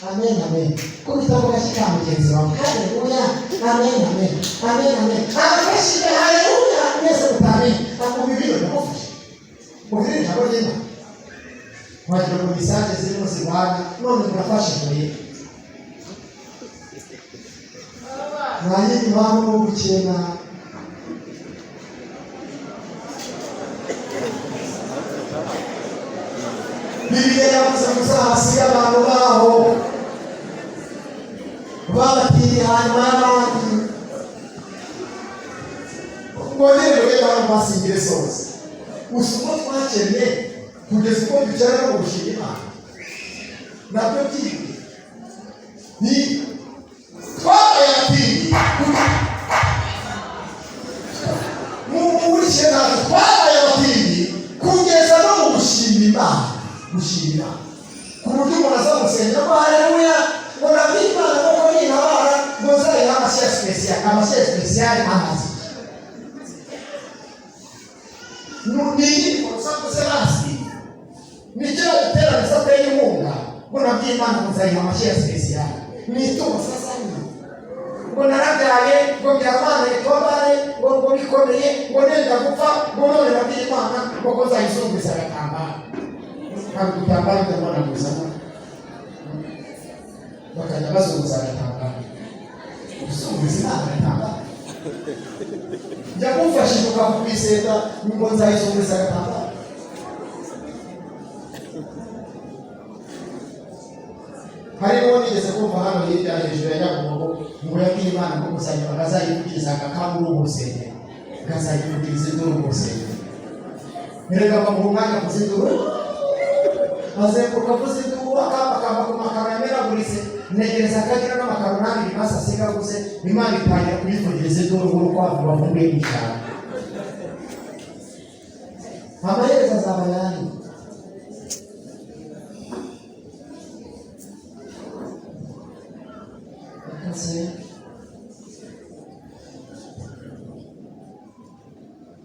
amen, amen, kubitamo gashyi ka mugenzi wawe, haleluya, amen, amen, amen, amen, abafashije, haleluya, mwese mutamenye umubiri ndagufashe mubiri ijambo ry'Imana, wagira ngo misaje zirimo zirwana. None murafashijwe nta yindi mpamvu ni ugukena. Bibiliya yavuze ngo uzahasiga abantu baho babatiriye hanyuma y'abandi. Mwongere mugende hano mwasingire zose gusa uko twakennye kugeza ubwo dukenera no gushima Imana nabyo byibwe. Ni twabaye abatindi mu ntabwo twabaye abatindi kugeza no mu gushima Imana, gushima Imana ku buryo umuntu aza gusenga ngo haleluya, ngo nabwiye Imana koko nintabara ngo nzayihe amashyi ya spécial, amashyi ya spécial amazi ni urusakuze hasi, ni kiriya giterane se ateye inkunga, ngo nabwiye Imana ngo nzayiha amashyi ya spécial, ni ituro sasa nyine, ngo narabyaye, ngo byamana itobare, ngo bikomeye, ngo nenda gupfa, ngo none nabwiye Imana ngo ko nzayizunguriza agatambaro. Ntabwo udutambaro ndabona muzana, bakajya bazunguza agatambaro, uzunguza Imana agatambaro, njya kumfashije ukakubiseta ngo nzayizunguriza agatambaro. Harimo nigeze kumva hano hirya hejuru ya Nyabugogo ngo yabwiye Imana ngo kuzajya bazayivugiriza agakanguru mu rusengero, ngazayivugiriza induru mu rusengero. Erega bamuha umwanya avuza induru, azenguruka avuza induru, akambakamba ku makaro yamenaguritse, ntegereza akagira n'amakaro n'abiri maze asiga aguze. Imana itangira kuyivugiriza induru nk'urukwavu bavumbuye mu ishyamba. Amaherezo azaba ayandi. Reka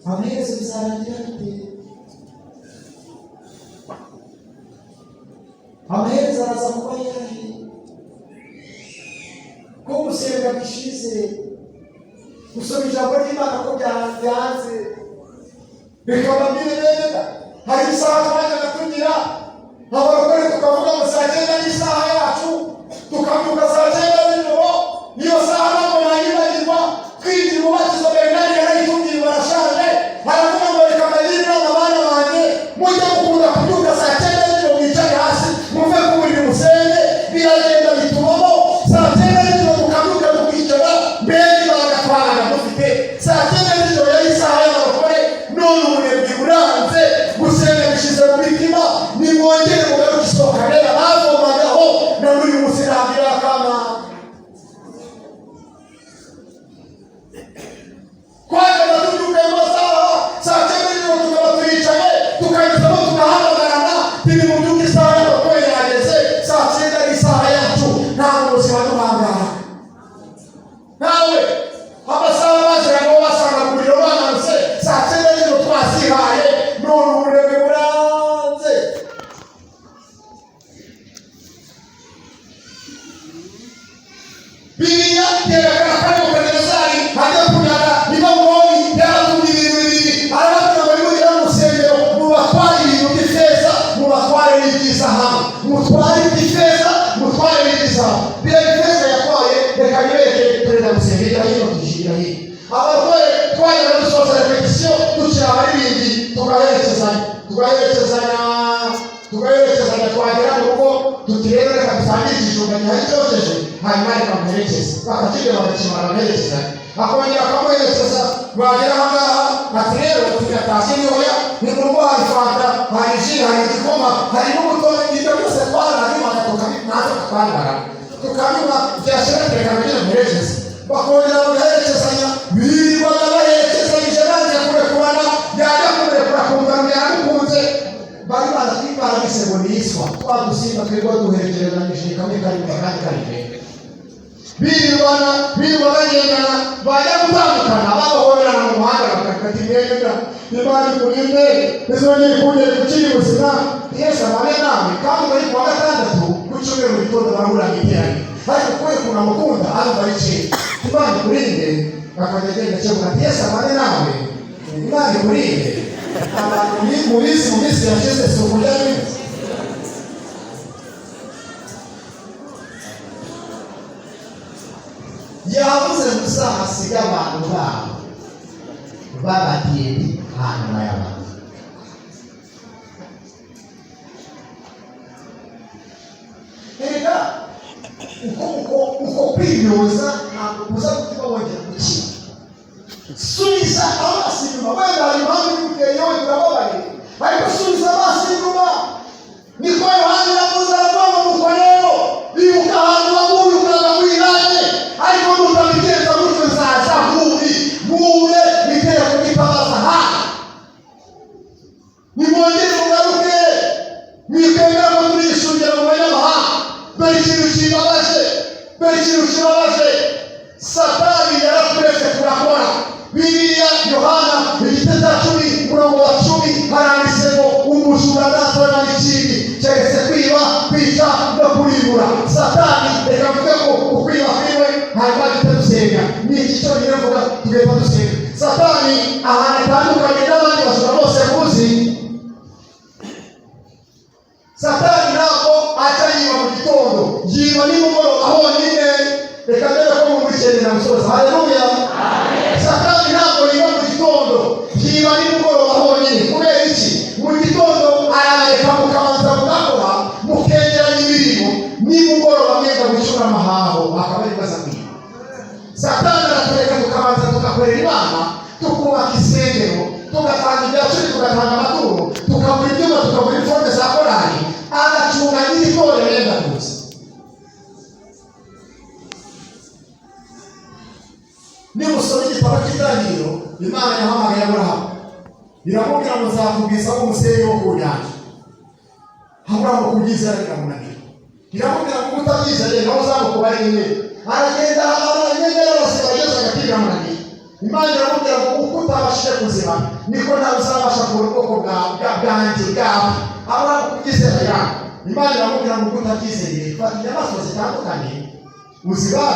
amaherezo bizarangira bite? Amaherezo araza kuba ayahe ko gusenga bishize, gusoma ijambo ry'Imana ko byanze bikaba neza? Hari isaha twajyaga tugira abarokore, tukavuga ngo saa 9 n'isaha yacu, tukabyuka saa 9 z'ijoro. Niyo saha ntabwo nayibagirwa. Twigira umubatizo, Bernard yarayitubwiye, barashaje, aravuga ngo reka mbagire inama abana banjye, mujye mukunda kubyuka saa 9 z'ijoro, mwicare hasi, muve ku buriri, musenge. Biragenda bitubamo, saa 9 z'ijoro tukabyuka tukicara. Mbega ibanga twabaga dufite! Saa 9 z'ijoro yari isaha y'abarokore. None ubunebwe buranze, gusenga bishize mu mitima. Nimwongere mugaruke. Tugaherekezanya, tugaherekezanya, tugaherekezanya, twagera mu rugo tuti: "Rero reka dusangire ikijumba gihari cyokeje, hanyuma reka muherekeze." Bakakirya, bakakimara, bagaherekezanya, akongera akamuherekeza. Bagera aha ngaha ati: "Rero tugatashye." "Nyoya ni mu rugo, hari fanta, hari jus, hari igikoma, hari n'umutobe." Ibyo byose twaranabinywaga, natwe twabibara tukabinywa. Byashira, reka kugira muherekeze. Bakongera bagaherekezanya. Birirwaga baherekezanyije, banze kurekurana. Yajya kumurekura akumva yaramukunze. Bari bazi, barabise ngo ni iswa, twa dusimba twirirwa duherekerezanyije, kamwe kari inyuma akandi kari imbere. Birirwana, birirwa bagendana. Bajya gutandukana, bahoberana mu muhanda, bakakata imyenda: "Imana ikurinde, izongere ikongere ukiri buzima, Yesu abane nawe." Kandi bari kuwa gatandatu, ku cyumweru mu gitondo barahurira mu iteraniro. Ariko kubera ukuntu amukunda, arumva ari cyiza: "Imana ikurinde." Akajya agenda akebuka ati: "Yesu abane nawe, Imana ikurinde." Abantu mubizi mu minsi yashize, si ukurya bimeze. Yavuze ngo uzahasiga abantu babo b'abadiyedi hanyuma y'abantu. Erega uko kwimyoza ntabwo kuza gutuma wongera gukira. Subiza amaso inyuma. Wenda hari impamvu ibiguteye, yewe turababaye, ariko subiza amaso inyuma. Niko Yohani yavuze, aravuga ngo: "Nuko rero ibuka ahantu waguye, ukaza wirane. Ariko nutabigenza gutyo, nzaza nk'uri mpure bitera kubitabaza." Ha, nimwongere mugaruke, mwikwemera ko turishungira mu banyamahanga. Dore ikintu kibabaje, dore ikintu kibabaje: Satani yaraturetse turakora. Bibiliya, Yohana igice cya 10, umurongo wa 10, haranditse ngo: "Umujura ntazana n'ikindi keretse kwiba, kwica no kurimbura." Satani, reka mvuge ko ukwiba kwiwe, hanyuma duhita dusenga. Ni iki cyonyine mvuga, tugahita dusenga. Satani ahantu atandukanye n'abandi bajura bose muzi, Satani ntabwo ajya yiba mu gitondo, yiba nimugoroba honyine. Reka mbere ko mumurikenera musoza. Haleluya! Satani ntabwo yiba mu gitondo, yiba nimugoroba honyine. Kubera iki? Mu gitondo arabareka mukabanza mugakora, mukegeranya imirimo. Nimugoroba mwenda gucyura amahaho, akaba ari baza kwiba. Satani aratureka tukabanza tugakorera Imana, tukubaka isengero, tugatanga ibya cumi, tugatanga amaturo, tukagura ibyuma, tukagura iniforume za korali, agacunga nyiri itorero yenda kuza. Nimusoma igitabo cy'Itangiriro, Imana yahamagaye Aburahamu, iramubwira ngo: "Nzakugwizaho umusenyi wo ku nyanja." Aburahamu kubyizera biramunanira. Iramubwira ngo: "Utabyizeye nawe uzamukuba ari inyenyeri." Aragenda, ahamara inyenyeri, arasiba, ageze hagati biramunanira. Imana iramubwira ngo: "Uko utabashije kuzima, niko nawe uzabasha kubona ubwoko bwanjye bwawe." Aburahamu kubyizera yanga. Imana iramubwira ngo: "Uko utabyizeye, fata inyamaswa zitandukanye uzibage."